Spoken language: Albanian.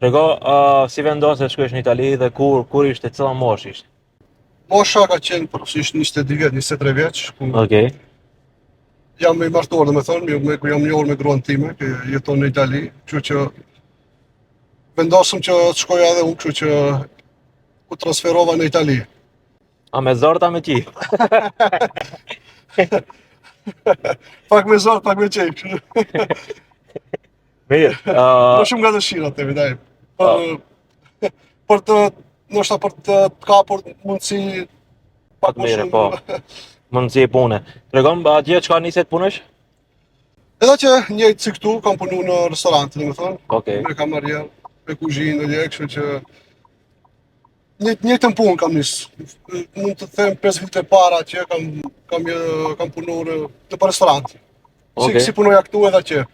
Trego, uh, si vendose të shkosh në Itali dhe kur kur ishte, cila moshë ishte? Mosha ka qenë përafërsisht 22 vjet, 23 vjeç, ku Okej. jam i martuar, domethënë, jo, me, jam njohur me gruan time që jeton në Itali, kështu që vendosëm që të shkoja edhe unë, kështu që u transferova në Itali. A me zor a me qejf? Pak me zor, pak me qejf. kështu. Mirë. Uh, Më shumë nga dëshira të daj. Për për të ndoshta për të të kapur mundësi pak të më mire, shumë. po. Mundësi pune. Tregon atje çka nise të punosh? Edhe që njëjtë si këtu kam punu në restorant, domethënë, Okej. me kamarier, me kuzhinë dhe kështu që një njëjtën punë kam nis. Mund të them 5 vite para që kam kam kam punuar në për restorant. Si Okej. si punoja këtu edhe atje.